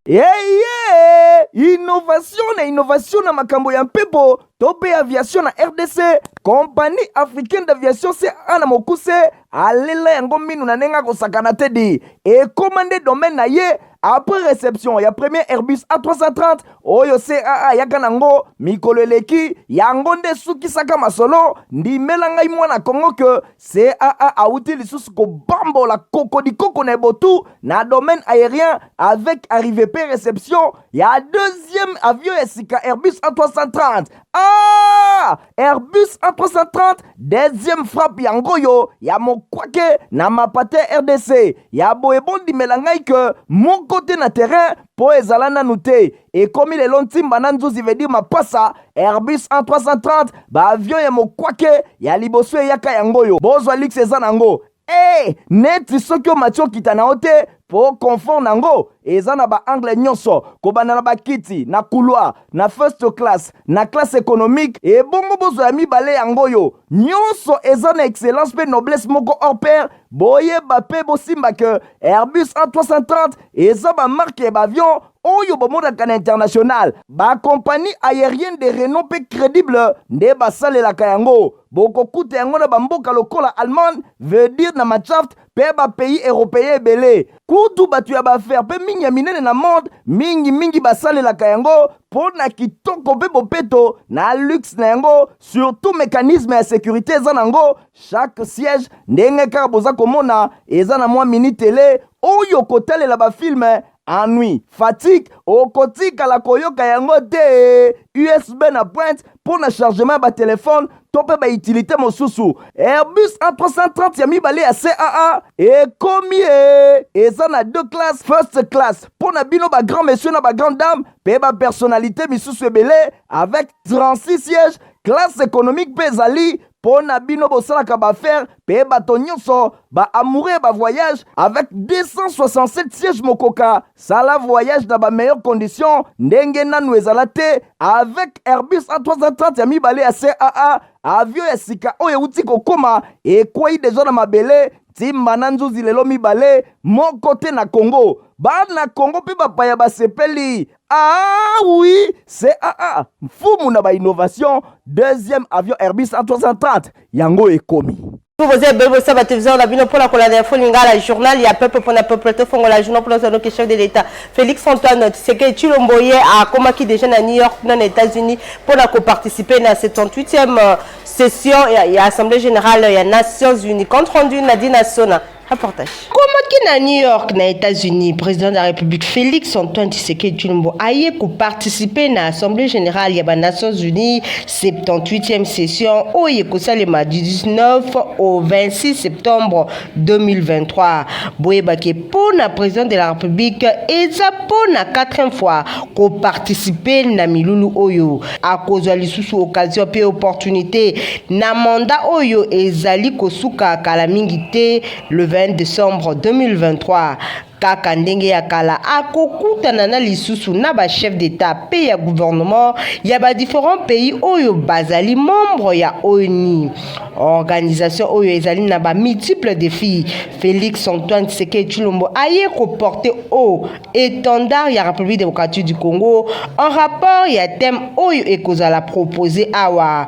Eye innovation na innovation na makambo ya mpepo to mpe aviation na RDC, Compagnie africaine d'aviation CAA na mokuse alela yango minu na ndenge akosakana te di ekoma nde domaine na ye après réception ya premier Airbus A330 oyo CAA ayaka nango mikolo eleki, yango nde esukisaka masolo. Ndimela ngai mwana Congo ke CAA awuti lisusu kobambola kokodikoko na ebotu na domaine aérien avec arrivée pe réception ya deuxième avion ya sika Airbus A330. Ah! Airbus A330 deuxième frappe yango oyo ya mokwake na mapate RDC ya boye. Bondimela ngai ke moko te na terrain mpo ezala nanu te ekomi lelo ntimba na nzuzi veut dire mapasa Airbus A330 baavion ya mokwake ya liboso eyaka yango oyo bozwa luxe eza nango e neti soki omati okita na yo te mpo confort nango eza na baangle nyonso, kobanda na bakiti na couloir, na first class, na classe économique. Ebongo bozwa ya mibale yango oyo nyonso eza na excellence mpe noblesse moko hors pair. Boyeba mpe bosimba ke Airbus A330 eza bamarque ya baavion oyo bomonaka na international. Bacompagnie aérienne de renom mpe crédible nde basalelaka yango. Bokokuta yango na bamboka lokola Allemagne, veut dire na Mannschaft, mpe bapays européen ebele. Kutu bato ya baaffaire mpe mingi ya minene na monde mingimingi basalelaka yango mpo na kitoko mpe bopeto na luxe na yango, surtout mécanisme ya sécurité eza nango. Chaque siège, ndenge kaka boza komona, eza na mwa mini télé oyo kotalela bafilme. Ennui, fatigue okotikala koyoka yango te. USB na pointe mpo na chargement ya batelefone to mpe bautilité mosusu. Airbus A330 ya mibale ya CAA ekomi e eza na deux classes: first class mpo na bino bagrand monsieur na bagrande dame mpe bapersonnalité misusu ebele avec 36 sièges. Classe économique mpe ezali mpo na bino bosalaka baaffaire mpe bato nyonso baamoureux ya bavoyage avec 267 sièges. Mokoka sala voyage na bameilleure condition ndenge nanu ezala te avec Airbus A330 ya mibale ya CAA. Avion ya sika oyo euti kokóma, ekwei deja na mabele ntimba na nzuzi lelo mibale moko te na Congo. Bana Congo mpe bapaya basepeli. Ah oui, CAA mfumu na bainnovation, deuxième avion Airbus A330 yango ekomi. Boza ebele bosala batélévision na bino mpona kolanda Info Lingala, journal ya peuple mpona peuple. Tofongola journal mpona ozanoki chef de l'État Félix Antoine Tshisekedi Tshilombo ye akomaki déjà na New York na États-Unis mpona koparticiper na 78e session ya Assemblée générale ya Nations unies. Compte rendu, Nadine Sona, reportage. Komaki na New York na États-Unis, président de la République Félix Antoine Tshisekedi Tshilombo aye koparticiper na Assemblée générale ya banations unies, 78e session oyo ekosalema du 19 au 26 septembre 2023. Boyebaki mpo na président de la République eza mpo na quatrième fois koparticiper na milulu oyo. Akozwa lisusu occasion mpe opportunité na mandat oyo ezali kosuka kala mingi te, le 20 décembre 2023. Kaka ndenge ya kala, akokutana na lisusu na bachef d'État mpe ya gouvernement ya badifférents pays oyo bazali membre ya ONU, organisation oyo ezali na bamultiple défis. Félix Antoine Tshisekedi Tshilombo aye koporter haut étendard ya République démocratique du Congo en rapport ya thème oyo ekozala proposé awa.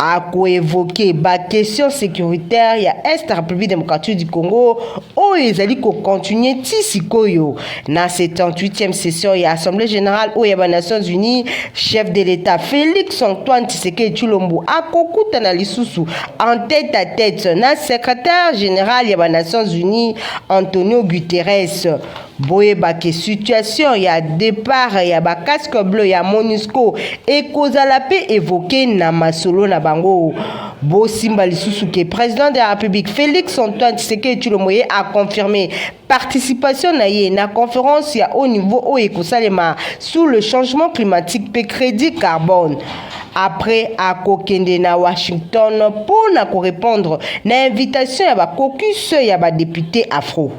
Akoévoquer baquestion sécuritaire ya Est République démocratique du Congo oyo ezali kocontinuer ti sikoyo. Na 78e session ya Assemblée générale oyo ya banations unies, chef de l'État Félix Antoine Tshisekedi Tshilombo akokutana lisusu en tête à tête na secrétaire général ya banations unies Antonio Guterres. Boyebaki situation ya départ ya bacasque bleu ya MONUSCO ekozala mpe évoqué na masolo na bango. Bosimba lisusu ke président de la République Félix Antoine Tshisekedi Tshilombo ye aconfirmé participation na ye na conférence ya haut niveau oyo ekosalema sur le changement climatique mpe crédit carbone. Après, akokende na Washington mpo na korépondre na invitation ya bacaucus ya badéputé afro.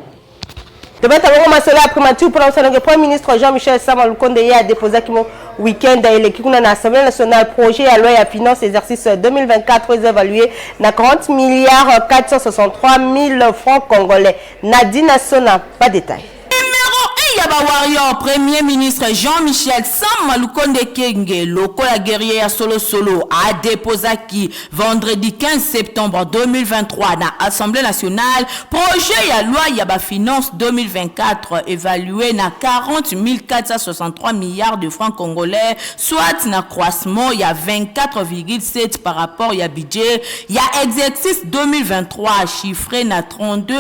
Tobeta bongo masolo ya primature mpona kosala ke Premier ministre Jean-Michel Sama Lukonde ye adéposaki mo week-end eleki kuna na Assemblée nationale projet ya loi ya finance exercice 2024 eza évalué na 40 milliards 463 000 francs congolais. Nadine Sona, pas détail. Numéro 1 ya bawarrior, Premier ministre Jean-Michel Sama Lukonde Kenge, lokola guerrier ya solosolo, adéposaki vendredi 15 septembre 2023 na Assemblée nationale projet ya loi ya bafinance 2024, évalué na 40 463 milliards de francs congolais, soit na croissement ya 24,7 par rapport ya budget ya exercice 2023, chiffré na 32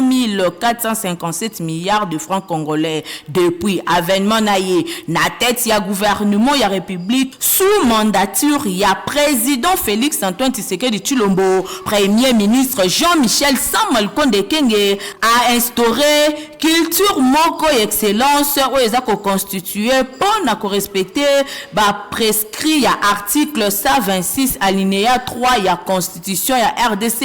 457 milliards de francs congolais. Depuis avènement na ye na tête ya gouvernement ya République sous mandature ya président Félix Antoine Tshisekedi Tshilombo, Premier ministre Jean-Michel Sama Lukonde Kenge a instauré culture moko excellence oyo eza koconstitue mpo na korespecte baprescrit ya article 126 alinéa 3 ya Constitution ya RDC,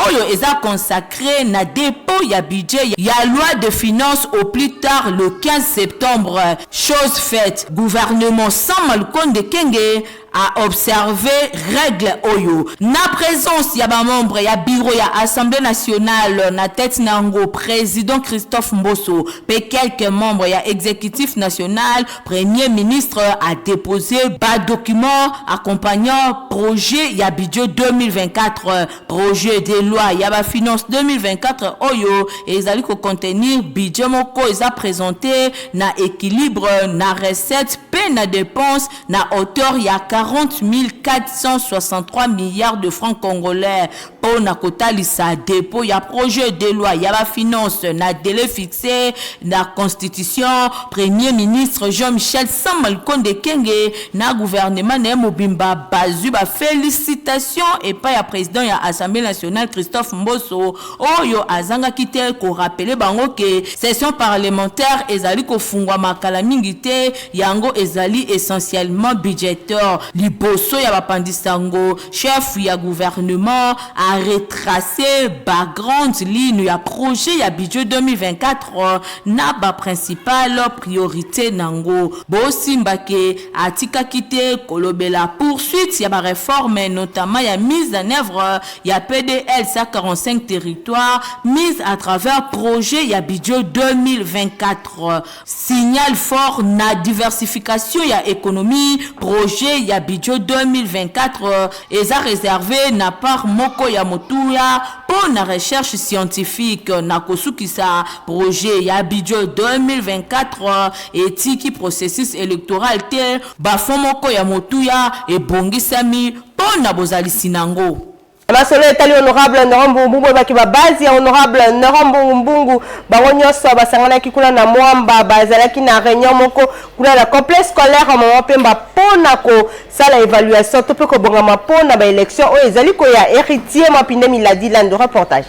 oyo eza consacré na dépôt ya budget ya loi de finances au plus tard le 15 septembre. Chose faite, gouvernement Sama Lukonde Kenge a observé règle oyo. Na présence ya bamembre ya bureau ya Assemblée nationale, na tête nango président Christophe Mboso pe quelques membres ya exécutif national, Premier ministre a déposé ba document accompagnant projet ya budget 2024. Projet de loi ya ba finance 2024 oyo ezali kocontenir budget moko eza présenté na équilibre na recette pe na dépense na hauteur ya 40 463 milliards de francs congolais. Mpo na kotalisa dépôt ya projet de loi ya bafinance na délai fixé na Constitution, Premier ministre Jean-Michel Sama Lukonde Kenge na gouvernement na ye mobimba bazwi bafélicitation epai ya président ya Assemblée nationale Christophe Mboso, oyo azangaki te korappeler bango ke session parlementaire ezali kofungwama kala mingi te, yango ezali essentiellement budgétaire. Liboso ya bapandisango, chef ya gouvernement a retracé bagrandes lignes ya projet ya budget 2024 na baprincipale priorité nango. Bosimba ke atikaki te kolobela poursuite ya baréforme, notamment ya mise en œuvre ya PDL 145 territoires mise à travers projet ya budget 2024. Signal fort na diversification ya économie, projet ya budget 2024 eza réservé na part moko ya motuya mpo na recherche scientifique. Na kosukisa, projet ya budget 2024 etiki processus électoral te, bafond moko ya motuya ebongisami mpo na bozalisi nango. Masolo etali honorable Néron Mbungu. Oyebaki babase ya honorable Néron Mbungu Mbungu, bango nyonso basanganaki kuna na Mwamba, bazalaki na réunion moko kuna na complexe scolaire Mama Pemba mpona kosala évaluation to mpe kobongama mpona baélection oyo ezali koya. Héritier Mapinde Miladi Lando, reportage.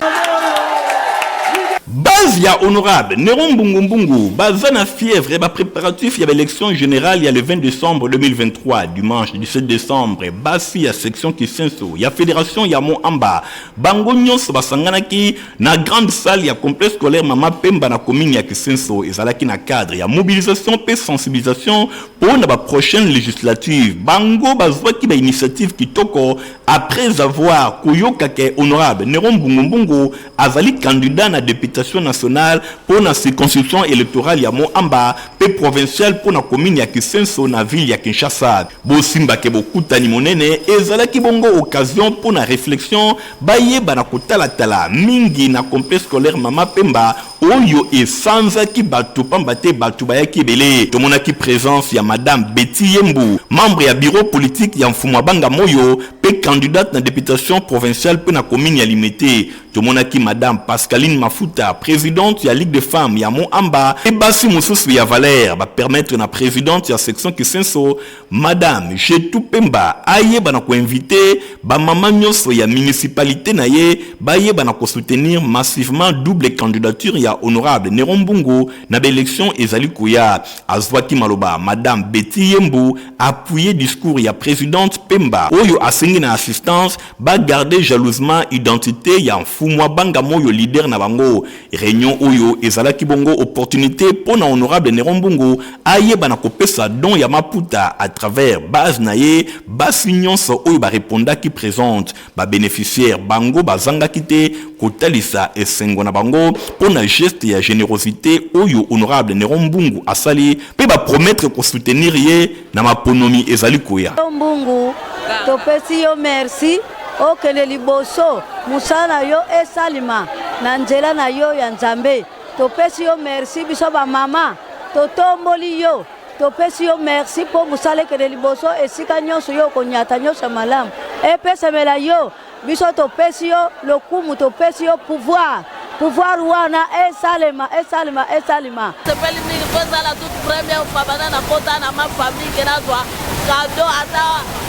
Base ya honorable Néron Mbungumbungu baza na fièvre ya bapréparatif ya baélection générale ya le 20 décembre 2023. Dimanche 17 décembre, basi ya section Kisenso ya fédération ya Moamba, bango nyonso basanganaki na grande salle ya complexe scolaire Mama Pemba na commune ya Kisenso. Ezalaki na cadre ya mobilisation mpe sensibilisation mpo na baprochaine législative. Bango bazwaki bainitiative kitoko après avoir koyoka ke honorable Néron Mbungumbungu azali candidat na députation nationale mpo na circonscription électorale ya Moamba mpe provinciale mpo na commune ya Kisenso na ville ya Kinshasa. Bosimbake bokutani monene ezalaki bongo occasion mpo na réflexion, bayeba na kotalatala mingi na complexe scolaire Mama Pemba oyo esanzaki bato pamba te bato bayaki ebele. Tomonaki présence ya madame Betty Yembu, membre ya bureau politique ya Mfumu Abanga Moyo mpe candidate na députation provinciale mpe na commune ya Limete. Tomonaki madame Pascaline Mafuta, présidente ya Ligue de femmes ya Moamba, mpe basi mosusu ya valeur bapermettre na présidente ya section Kisenso, madame Jetu Pemba, ayeba na koinvite bamama nyonso ya municipalité na ye bayeba na kosoutenir massivement double candidature ya honorable Néron Mbungu na baélection ezali koya. Azwaki maloba madame Betty Yembu, appuye discours ya présidente Pemba oyo asengi na assistance bagarde jalousement identité ya Mfumu. Mfumua Banga Moyo leader na bango. Reunion oyo ezalaki bongo opportunite mpo na honorable Neron Mbungu ayeba na kopesa don ya maputa à travers base na ye, basi nionso oyo ba repondaki presente, ba beneficiaires bango bazangaki te kotalisa esengo na bango mpo na geste ya generosite oyo honorable Neron Mbungu asali mpe ba promettre ko soutenir ye na maponomi ezali koya. Mbungu topesi yo merci okende liboso mosala na yo esalima na nzela na yo ya Nzambe topesi yo merci biso ba mama totomboli yo topesi yo merci mpo mosala ekende liboso esika nyonso yo okonyata nyonso ya malamu epesamela yo biso topesi yo lokumu topesi yo pouvoir pouvoir wana esalema esalema esalema. Sepeli mingi mpo eza la toute première fois banda nakota na ma famille ke nazwa cadeau ata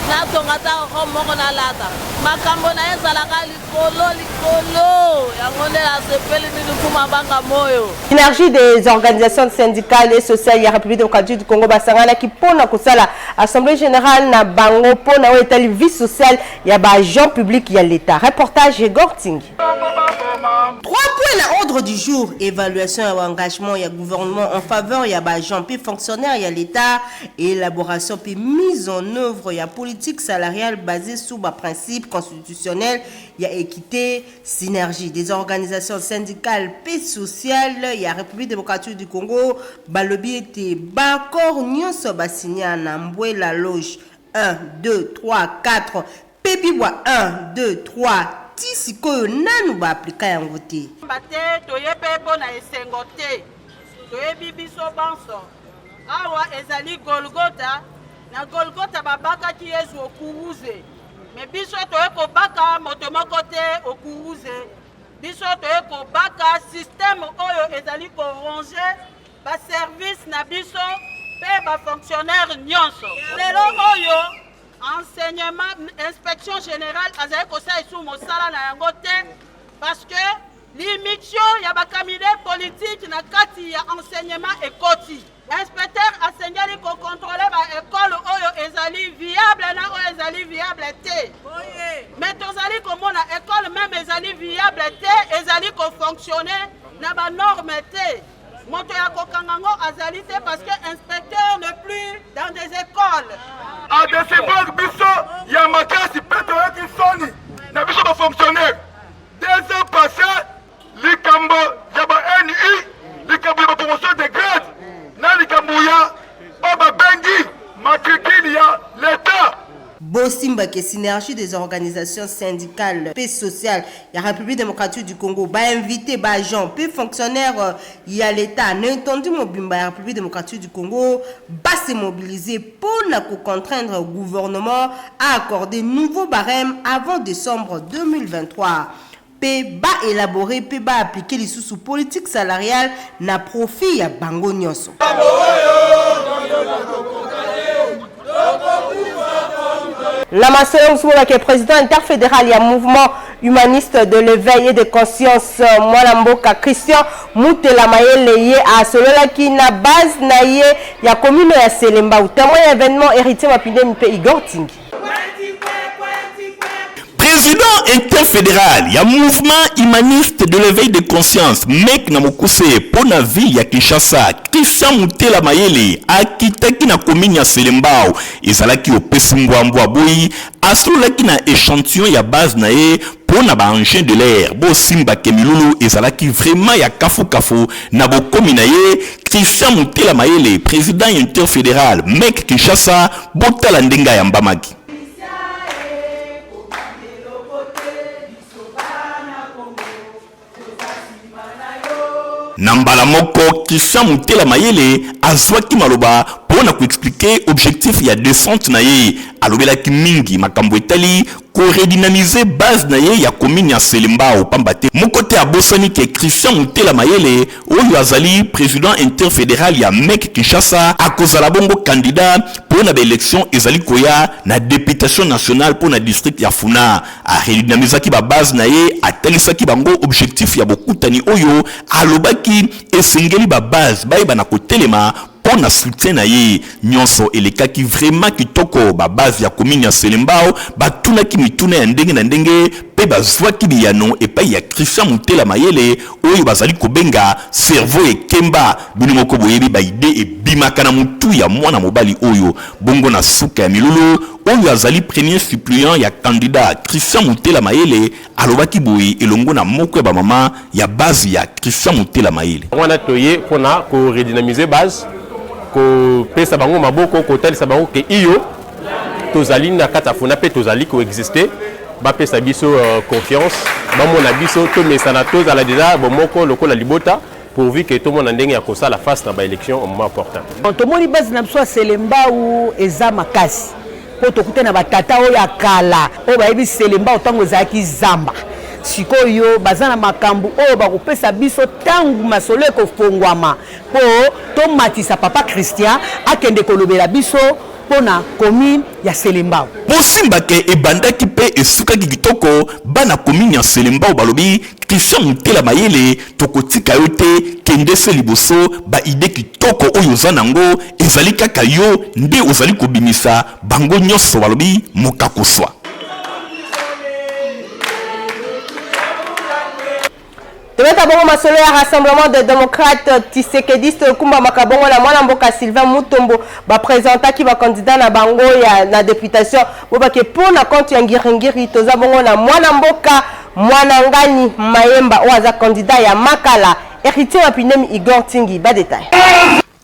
natonga ata robe moko nalata. Makambo na ye ezalaka likolo likolo, yango nde nasepeli mingi Mfumu Abanga Moyo. Synergie des organisations syndicales et sociales ya République démocratique du Congo basanganaki mpo na kosala assemblée générale na bango mpo na oyo etali vie sociale ya ba agents publics ya l'État. Reportage Egor Tingi. Trois points na ordre du jour, évaluation ya engagement ya gouvernement en faveur ya ba agents mpe fonctionnaires ya l'État, élaboration mpe mise en œuvre ya politique salariale basée sur ba principes constitutionnels ya équité, synergie des organisations syndicales mpe sociales ya République démocratique du Congo balobi ete ba accords nyonso basigna na Mbwela Loge 1, 2, 3, 4 mpe Bibwa 1, 2, 3 ti sikoyo nanu ba aplika yango te. Pamba te toye mpe mpo na esengo te, toyebi biso banso, awa ezali Golgota, na Golgota babakaki Yezu okuruze, me biso toye kobaka moto moko te okuruze, biso toye kobaka système oyo ezali ko ronger ba service na biso mpe ba fonctionnaires nyonso. Lelo oyo enseignement inspection générale azali kosala lisusu mosala na yango te parce que l'immixtion ya ba cabinet politique na kati ya enseignement ekoti. Inspecteur asengeli ko contrôler ba école oyo ezali viable na oyo ezali viable te. Mais tozali komona école meme ezali viable te, ezali ko fonctionner na ba normes te. Moto ya kokanga ngo azali te parce que inspecteur n'est plus dans des écoles. A decevoir biso ya makasi mpe toyoki soni na biso ba fonctionnaires. 2 ans passe likambo ya ba NU, likambo ya ba promotion de grade na likambo ya oyo babengi matricule ya l'Etat. Bosimba ke Synergie des organisations syndicales mpe sociales ya Republique democratique du Congo ba inviter ba agents mpe fonctionnaires ya l'Etat na etendue mobimba ya Republique democratique du Congo ba se mobiliser mpo na ko contraindre gouvernement a accorder nouveau barème avant decembre 2023 mpe ba elaborer mpe ba appliquer lisusu politique salariale na profit ya bango nionso. Na masolo mosusu monake president interfederal ya mouvement humaniste de l'eveil et de conscience mwana mboka Christian Mutela Mayele ye asololaki na base na ye ya commune ya Selembao. Témoin ya événement Héritier Mapindemi mpe Igor Tingi. President interfederal ya Mouvement humaniste de l'eveil de conscience, mec na mokuse mpo na ville ya Kinshasa, Christian Mutela Mayele akitaki na commune ya Selembao. Ezalaki opesi mbwa mbwa aboyi, asololaki na echantillon ya base na ye mpo na ba engins de l'air. Bosimba ke milulu ezalaki vraiment ya kafu kafu na bokomi na ye. Christian Mutela Mayele, president interfederal mec Kinshasa, botala ndenge ayambamaki. Na mbala moko, Christian Mutela Mayele azwaki maloba mpo na ko expliquer objectif ya descente na ye. Alobelaki mingi makambo etali ko redynamiser base na ye ya commune ya Selembao pamba te moko te abosani ke Christian Mutela Mayele oyo azali president interfederal ya mec Kinshasa akozala bongo candidat mpo na ba elections ezali koya na deputation nationale mpo na district ya Funa. A redynamisaki ba base na ye, atalisaki bango objectif ya bokutani oyo, alobaki esengeli ba base bayeba na kotelema. mpo na soutien na ye. Nyonso elekaki vraiment kitoko, ba base ya commune ya Selembao batunaki mituna ya ndenge na ndenge mpe bazwaki biyano epai ya Christian Mutela Mayele oyo bazali kobenga cerveau ekemba. Bino moko boyebi ba idee ebimaka na mutu ya mwana mobali oyo. Bongo na suka ya milulu, oyo azali premier suppleant ya candidat Christian Mutela Mayele alobaki boye elongo na moko ya ba mama ya base ya Christian Mutela Mayele. Yango wana toye pona ko redynamiser base, kopesa bango maboko, kotalisa bango ke iyo tozali na kati ya Funa mpe tozali ko exister, bapesa biso confiance, bamona biso, tomesana, tozala deja bomoko lokola libota, pourvu que tomona ndenge ya kosala face na ba elections au moment opportun. Tomoni base na biso ya Selembao eza makasi mpo tokutani na batata oyo ya kala oyo bayebi Selembao ntango ezalaki zamba. Sikoyo baza na makambo oyo bakopesa biso ntango masolo ekofongwama mpo tomatisa papa Christian akende kolobela biso mpo na commune ya Selembao. Bosimba ke ebandaki mpe esukaki kitoko, bana commune ya Selembao balobi Christian Mutela Mayele tokotika yo te, kende se liboso, ba idees kitoko oyo oza nango ezali kaka yo nde ozali kobimisa, bango nionso balobi mokakoswa. Tobeta bongo masolo ya Rassemblement des democrates Tshisekedistes ekumbamaka bongo na mwana mboka Sylvain Mutombo. Ba presentaki ba candidats na bango ya na deputation bobake mpo na compte ya Ngiringiri. Toza bongo na mwana mboka Mwanangani Mayemba oyo aza candidat ya Makala. Heritier Mapinemi Igor Tingi ba details.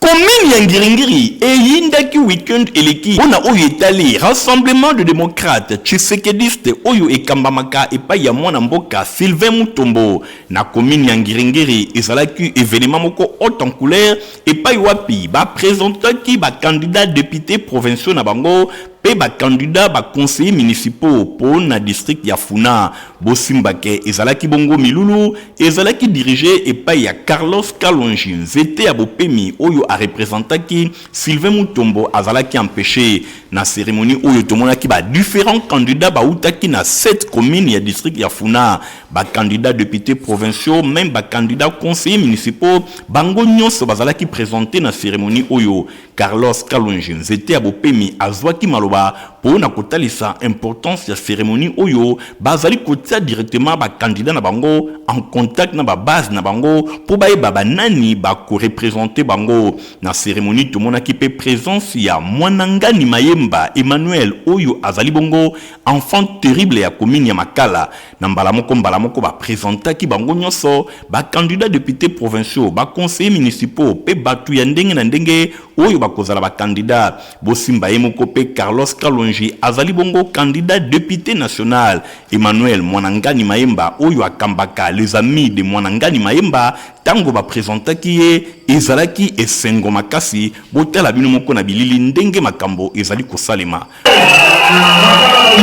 Commune ya Ngiri-Ngiri eyindaki week-end eleki mpo na oyo etali Rassemblement de democrates tshisekedistes oyo ekambamaka epayi ya mwana mboka Sylvain Mutombo. Na commune ya Ngiri-Ngiri ezalaki evenement moko haute en couleur epayi wapi ba presentaki ba candidats deputes provinciaux na bango mpe ba candidats ba conseillers municipaux mpo na district ya Funa. Bosimba ke ezalaki bongo milulu ezalaki dirige epayi ya Carlos Kalonji, nzete ya bopemi oyo a representaki Sylvain Mutombo azalaki empeche. Na ceremonie oyo tomonaki ba differents candidats bawutaki na sept communes ya district ya Funa, ba candidats deputes provinciaux meme ba candidats conseillers municipaux bango nionso bazalaki presentes na ceremonie oyo. Carlos Kalonji, nzete ya bopemi, azwaki maloba po na kotalisa importance ya ceremonie oyo bazali kotia directement ba candidats na bango en contact na ba bases na bango po bayeba ba nani ba ko representer bango. Na ceremonie tomonaki pe presence ya Mwanangani Mayemba Emmanuel oyo azali bongo enfant terrible ya commune ya Makala. Na mbala moko mbala moko ba presentaki bango nionso, ba candidats deputes provinciaux, ba conseillers municipaux pe batu ya ndenge na ndenge oyo bakozala ba candidats. Bosimba ye moko pe Carlos Kalonji azali bongo candidat depute national. Emmanuel Mwanangani Mayemba oyo akambaka les amis de Mwanangani Mayemba tango ba presentaki ye ezalaki esengo makasi. Botala bino moko na bilili ndenge makambo ezali kosalema.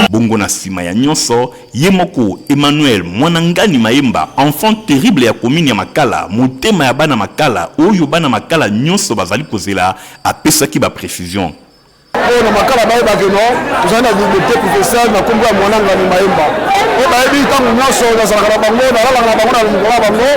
Bongo na sima ya nionso, ye moko Emmanuel Mwanangani Mayemba, enfant terrible ya commune ya Makala, motema ya bana Makala oyo bana Makala nionso bazali kozela, apesaki ba precisions. Oyo na Makala bayeba que non, tozali na depute provincial na kombo ya Mwanangani Mayemba. Oyo bayebi ntango nionso nazalaka na bango, nalalaka na bango, nalumukaka na bango,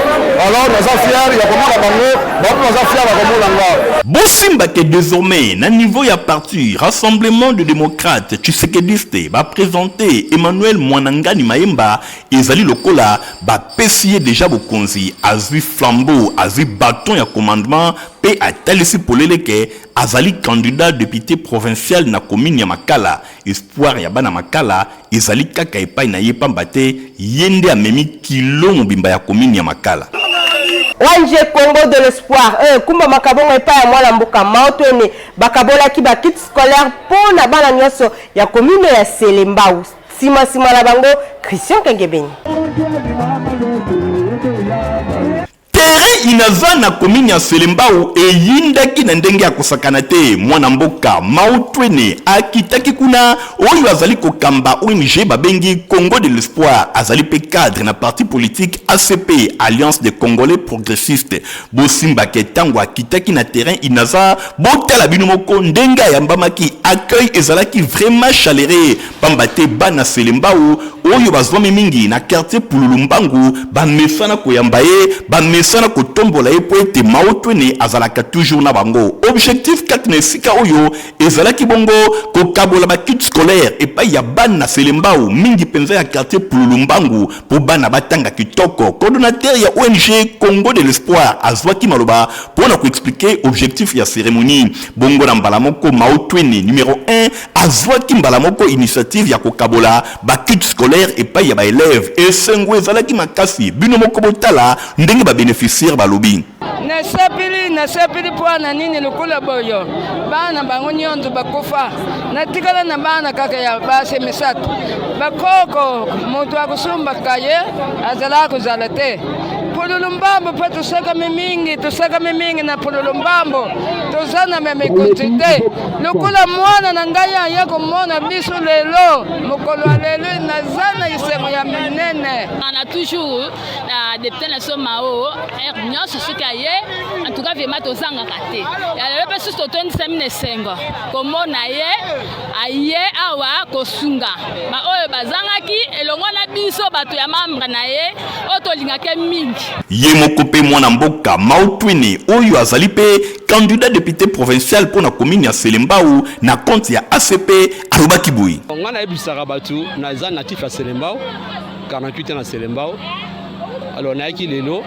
alors naza fier ya komona bango, bango mpe baza fier ya komona nga. Bosimba que desormais na niveau ya parti Rassemblement de democrates tshisekedistes ba presenter Emmanuel Mwanangani Mayemba ezali lokola ba pesi ye dejà bokonzi, azui flambeau, azui baton ya commandement pe atalisi polele que azali candidat depute provincial na commune ya Makala. Espoir ya bana Makala ezali kaka epai na ye pamba te ye nde amemi kilo mobimba ya commune ya Makala. ONG Congo de l'espoir eh, ekumbamaka bongo epai ya mwana mboka Mao Twene. Bakabolaki ba kits scolaires mpo na bana nyonso ya commune ya Selembao. Sima nsima na bango, Christian Kengebeni. Terrain Inaza na commune ya Selembao eyindaki na ndenge ya kosakana te. Mwana mboka Mao Twene akitaki kuna, oyo azali kokamba ong babengi Congo de l'espoir, azali mpe cadre na parti politique ACP, Alliance des Congolais Progressistes. Bosimba ke tango akitaki na terrain Inaza, botala bino moko ndenge ayambamaki, accueil ezalaki vraiment chaleureux. Pamba te bana Selembao oyo bazwami mingi na quartier Pululu Mbangu bamesana koyamba ye, bamesana kotombola. kotombola ye mpo ete Mao Twene azalaka toujours na bango. Objectif kati na esika oyo ezalaki bongo kokabola ba kits scolaires epai ya bana Selembao, mingi mpenza ya quartier Pululu Mbangu mpo bana batanga kitoko. Coordonnateur ya ong Congo de l'espoir azwaki maloba mpo na ko expliquer objectif ya ceremonie. Bongo na mbala moko Mao Twene numero 1 azwaki mbala moko initiative ya kokabola ba kits scolaires epai ya ba elèves. Esengo ezalaki makasi, bino moko botala ndenge ba beneficiaires balobi. Nasepeli, nasepeli mpo na nini lokola boyo bana bango nyonso bakufa, natikala na bana kaka ya basi misato. Bakoko moto akosomba kaye azalaka kozala te. Pululu mbambo mpe tosekami mingi, tosekami mingi na pululu mbambo, toza na memikonzi te. Lokola mwana na ngai aye komona biso lelo, mokolo ya lelo naza na esengo ya minene. Na toujours na depute na biso Mao heure nyonso soki aye en tout cas vraiment tozangaka te ya lelo mpe susu totondisami na esengo komona ye aye awa kosunga baoyo bazangaki elongo na biso bato ya membre na ye oyo tolingaka mingi. Ye moko mpe mwana mboka Mao Twene oyo azali mpe candidat depute provincial mpo na commune ya Selembao na compte ya ACP alobaki boye. Ngai nayebisaka bato naza natif ya Selembao 48 ans na Selembao. Alors nayaki lelo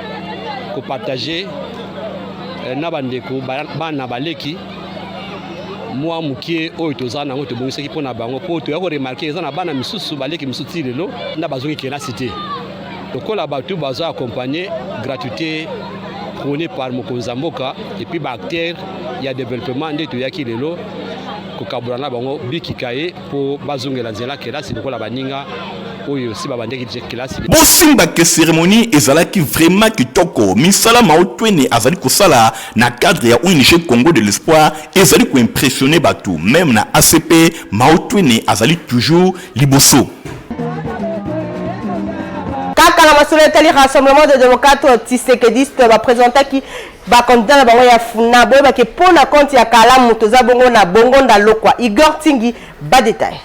ko partager eh, na bandeko bana baleki mwa mokie oyo toza nango tobongisaki mpo na bango mpo toya koremarke eza na bana misusu baleki misusu ti lelo na bazongi kelasi te lokola bato baza accompagne gratuité prôné par mokonzi ya mboka epuis baacteur ya développement nde toyaki lelo kokabola na bango bikika ye mpo bazongela nzela kelasi lokola baninga oyo si babandaki kelasi. Bosimba ke ceremonie ezalaki vraiment kitoko, misala Mao Twene azali kosala na cadre ya ong Congo de l'espoir ezali ko impressionner batu, meme na ACP Mao Twene azali toujours liboso. Kaka na masolo etali Rassemblement des democrates tshisekedistes ba presentaki ba candidats na bango ya Funa. Boyeba ke mpo na compte ya Kalamu toza bongo na Bongonda Lokwa, Igor Tingi ba details.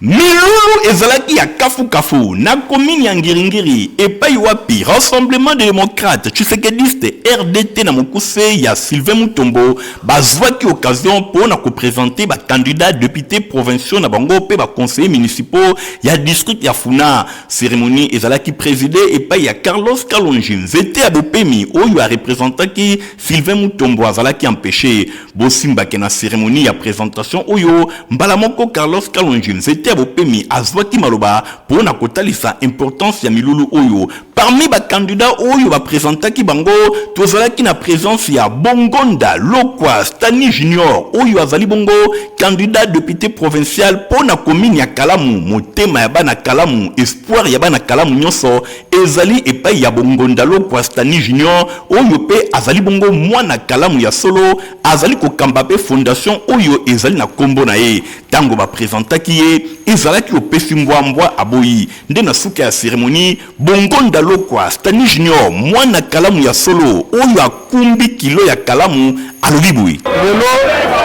Milulu ezalaki ya kafu-kafu na commune ya Ngiri-Ngiri epayi wapi Rassemblement des democrates tshisekedistes, RDT na mokuse ya Sylvain Mutombo bazwaki occasion po na ko presenter ba candidats deputes provinciaux na bango pe ba conseillers municipaux ya district ya Funa. Ceremonie ezalaki presidee epayi ya Carlos Kalonji, nzete ya bopemi oyo a representaki Sylvain Mutombo azalaki empeche. Bosimba ke na ceremonie ya presentation oyo, mbala moko Carlos Kalonji, nzete ya bopemi azwaki maloba po na kotalisa importance ya milulu oyo. Parmi ba candidats oyo ba presentaki bango, tozalaki na presence ya Bongonda Lokwa Stany Junior oyo azali bongo candidat depute provincial po na commune ya Kalamu. Motema ya bana Kalamu, espoir ya bana Kalamu nionso ezali epayi ya Bongonda Lokwa Stany Junior oyo pe azali bongo mwana Kalamu ya solo, azali kokamba pe fondation oyo ezali na kombo na ye. Tango ba presentaki ye, ezalaki opesi mbwa, mbwa aboyi. Nde na suka ya ceremonie, Bongonda Lokwa, Stany Junior, mwana kalamu ya solo oyo akumbi kilo ya kalamu, alobi boye. Lelo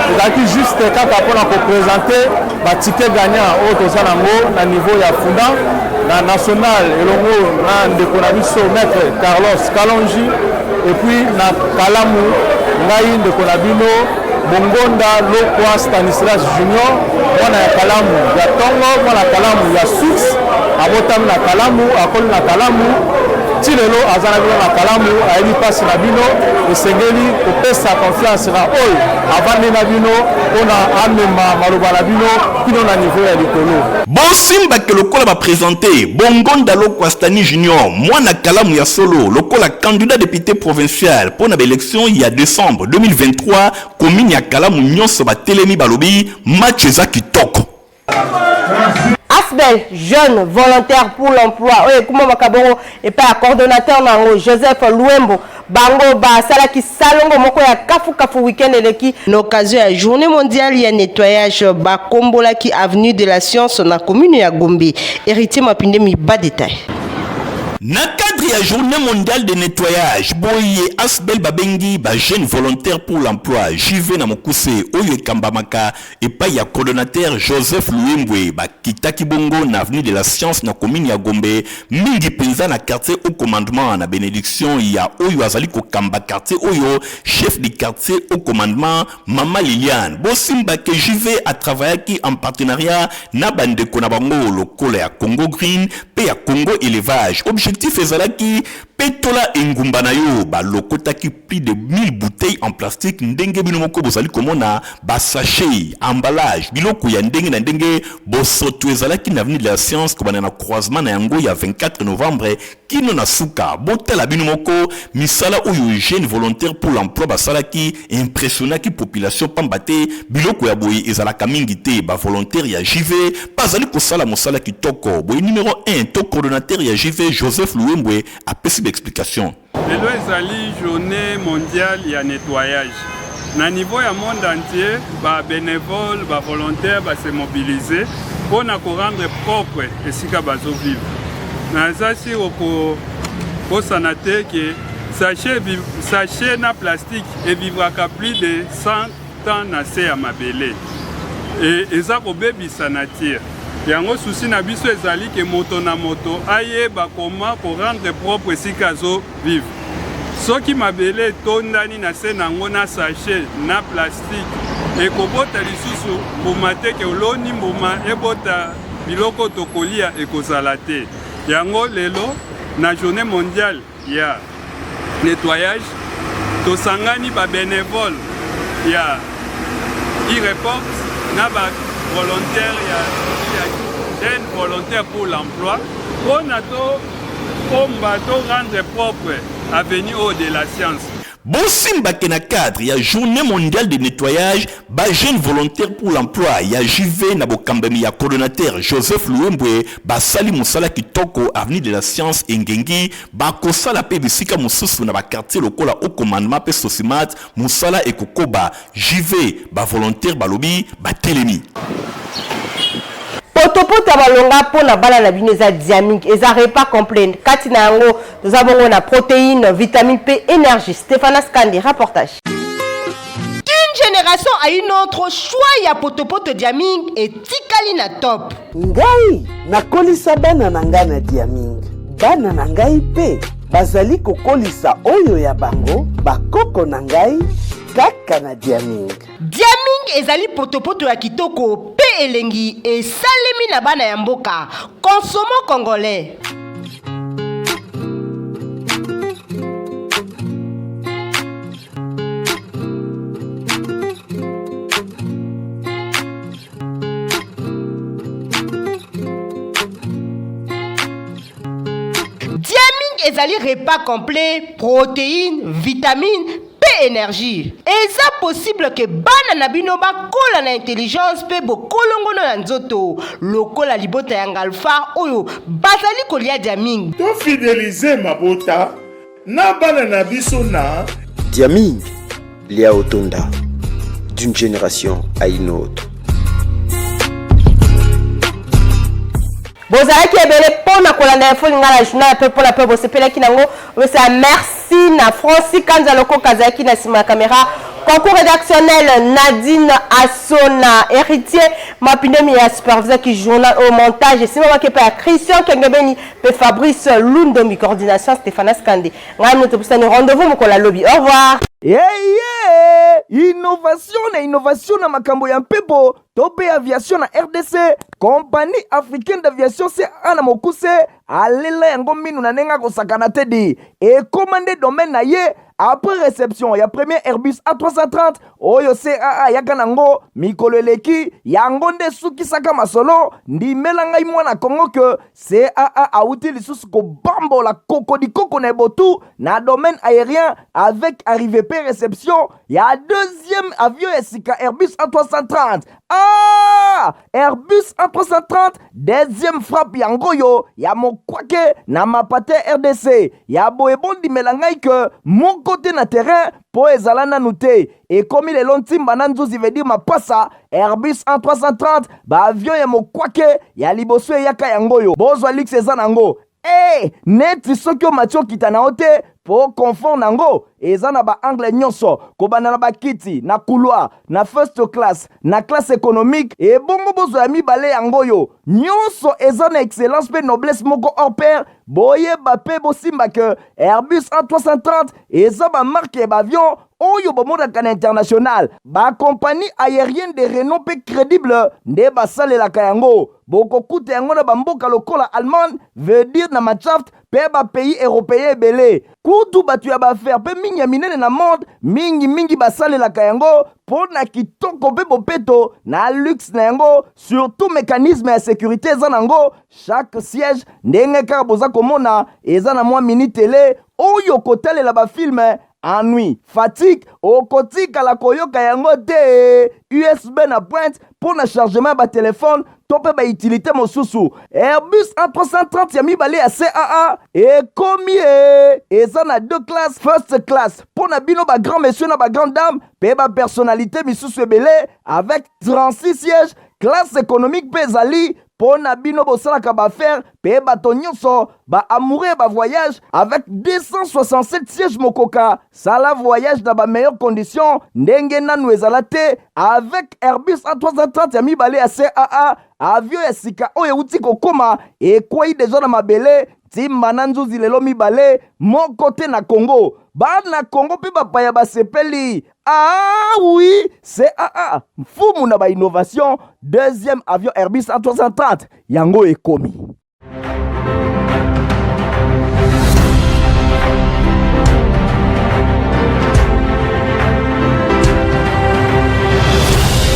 ezalaki juste kaka pona ko presenter ba tickets gagnants oyo toza nango na niveau ya Funda na national elongo na ndeko na biso Maitre Carlos Kalonji et puis na kalamu ngai ndeko na bino Bongonda Lokwa Stanislas Junior, mwana ya Kalamu ya tongo, mwana Kalamu ya source, abotami na Kalamu, akoli na Kalamu, ti lelo aza na bino na Kalamu, ayebi mpasi na bino. Esengeli kopesa confiance na oyo avandi na bino mpona amema maloba na bino kino na niveau ya likolo. Bosimba ke lokola ba presente Bongonda Lokwa Stany Junior, mwana Kalamu ya solo, lokola candidat depute provincial mpo na ba elections ya decembre 2023, commune ya Kalamu nionso batelemi balobi match eza kitoko. Asbel, jeune volontaire pour l'emploi oyo ekumamaka bongo epai ya coordonnateur na yango Joseph Luembo, bango basalaki salongo moko ya kafukafu week-end eleki na occasion ya journée mondiale ya nettoyage. Bakombolaki avenue de la science na commune ya Gombe. Héritier Mapindemi ba détail. Na cadre cadre ya journée mondiale de nettoyage, boye Asbel babengi ba jeunes volontaires pour l'emploi, JV na mokuse, oyo ekambamaka epai ya coordonnateur Joseph Luembwe, bakitaki bongo na avenue de la Science na commune ya Gombe, mingi mpenza na quartier au commandement, na benediction ya oyo azali kokamba quartier oyo, chef du quartier au commandement, Mama Liliane. Bosimba ke JV atravaillaki en partenariat na bandeko na bango lokola ya Congo Green mpe ya Congo Élevage. Objectif ezalaki petola engumba na yo. Balokotaki plus de 1000 bouteilles en plastique, ndenge bino moko bozali komona, basachet, emballage, biloko ya ndenge na ndenge. Bosoto ezalaki na avenue de la Science, kobanda na croisement na yango ya 24 novembre kino na suka. Botala bino moko misala oyo jeune volontaire pour l'emploi basalaki, impressionnaki population, pamba te biloko ya boye ezalaka mingi te. Bavolontaire ya JV bazali kosala mosala kitoko boye. Numero 1 to coordonnateur ya JV, Joseph Luembwe, apesi baexplication. Lelo ezali journée mondiale ya nettoyage. Na niveau ya monde entier, ba bénévoles, ba volontaires ba se mobiliser mpo na korendre propre esika bazovivre. Naza sur okobosana te ke sachet na plastique evivraka plus de 100 ans na se ya mabele e eza kobebisa nature. Yango souci na biso ezali ke moto na moto ayeba koma korendre propre esika azovivre. Soki mabele etondani na se nango na sachet na plastique, ekobota lisusu mbuma te, ke oloni mbuma ebota biloko tokolia ekozala te. Yango lelo na journée mondiale ya nettoyage, tosangani ba bénévole ya e-report na ba volontaire ya jeune volontaire pour l'emploi mpona to komba to rendre propre avenue oyo de la Science. Bosimbake na cadre ya journée mondiale de nettoyage, bajeune volontaire pour l'emploi ya JV na bokambami ya coordonnateur Joseph Luembwe basali mosala kitoko. Avenue de la Science engengi, bakosala mpe bisika mosusu na baquartier lokola au commandement mpe Sosimat. Mosala ekokoba. JV bavolontaire balobi batelemi. Potopoto ya malonga mpo na bana na bino eza Diaming, eza repas complet. Kati na yango toza bongo na protéine, vitamine mpe énergie. Stéphanas Kandi, reportage. D'une génération à une autre, choix ya potopoto Diaming etikali na top. Ngai nakolisa bana na ngai na Diaming, bana na ngai mpe bazali kokolisa oyo ya bango bakoko na ngai kaka na Diaming. Diaming ezali potopoto ya kitoko mpe elengi, esalemi na bana ya mboka. Consommons congolais. Diaming ezali repas complet, protéines, vitamines mpe énergie. Eza possible ke bana na bino bakola na intelligence mpe bokolongono ya nzoto lokola libota ya Ngalfar oyo bazali kolia Diaming. Tofidelize mabota na bana na biso na Diaming, lia otonda, d'une génération à une autre. Bozalaki ebele mpo na kolanda Info Lingala, journal ya mpe mpo na mpe bosepelaki nango. Opesa merci na Francis Kanza Lokoka, azalaki na nsima ya kamera. Concours rédactionnel, Nadine Asona. Héritier Mapindemi ya supervisaki journal au montage, esimamaki epai ya Christian Kengebeni mpe Fabrice Lundombi. Coordination, Stéphanas Kande. Ngai moto, topesani rendez-vous mokolo ya lobi. Au revoir. Eye innovation na innovation na makambo ya mpepo to mpe aviation na RDC, Compagnie africaine d'aviation, CAA na mokuse, alela yango minu na ndenge akosakana te di ekóma nde domaine na ye. Après réception ya premier Airbus A330 oyo CAA ayaka nango mikolo eleki, yango nde esukisaka masolo. Ndimela ngai mwana Kongo ke CAA awuti lisusu kobambola kokodikoko na ebotu na domaine aérien avec arrivée pe réception ya deuxième avion ya sika, Airbus A330. Ah, Airbus A330 deuxième frappe yango oyo ya mokwake na mapate RDC ya boye. Bondimela ngai ke moko te na terrain mpo ezala nanu te. Ekomi lelo ntimba na nzuzi, veut dire mapasa. Airbus A330, baavion ya mokwake ya liboso eyaka yango oyo. Bozwa luxe eza nango. Eh, neti soki omati okita na yo te mpo confort na yango eza na baangle nyonso, kobanda na bakiti na couloir, na first class, na classe économique. Ebongo bozwa ya mibale yango oyo nyonso eza na excellence mpe noblesse moko hors pair. Boyeba mpe bosimba ke Airbus A330 eza bamarke ya baavion oyo bomonaka na international. Bakompagnie aérienne de renom mpe crédible nde basalelaka yango. Bokokuta yango na bamboka lokola Allemagne, veut dire na Mannschaft, mpe bapays européen ebele. Kutu bato ya baaffaire mpe mingi ya minene na monde mingimingi basalelaka yango mpo na kitoko mpe bopeto na luxe na yango, surtout mécanisme ya sécurité eza nango. Chaque siège, ndenge kaka boza komona, eza na mwa mini télé oyo kotalela bafilme. Ennui, fatigue, okotikala koyoka yango te. USB na pointe mpo na chargement ya batelefone to mpe bautilité mosusu. Airbus A330 ya mibale ya CAA ekomi e eza na deux classes: first class mpo na bino bagrand monsieur na bagrand dame mpe bapersonnalité misusu ebele avec 36 sièges. Classe économique mpe ezali mpo na bino bosalaka baaffaire mpe bato nyonso baamoureux ya bavoyage avec 267 sièges. Mokoka sala voyage na bameilleure condition ndenge nanu ezala te avec Airbus A330 ya mibale ya CAA, avion ya sika oyo euti kokóma, ekwei deja na mabele ntimba na nzuzi lelo mibale moko te na Congo. Bana Congo mpe bapaya basepeli. Ah oui, CAA, mfumu na bainnovation, deuxième avion Airbus A330 yango ekomi.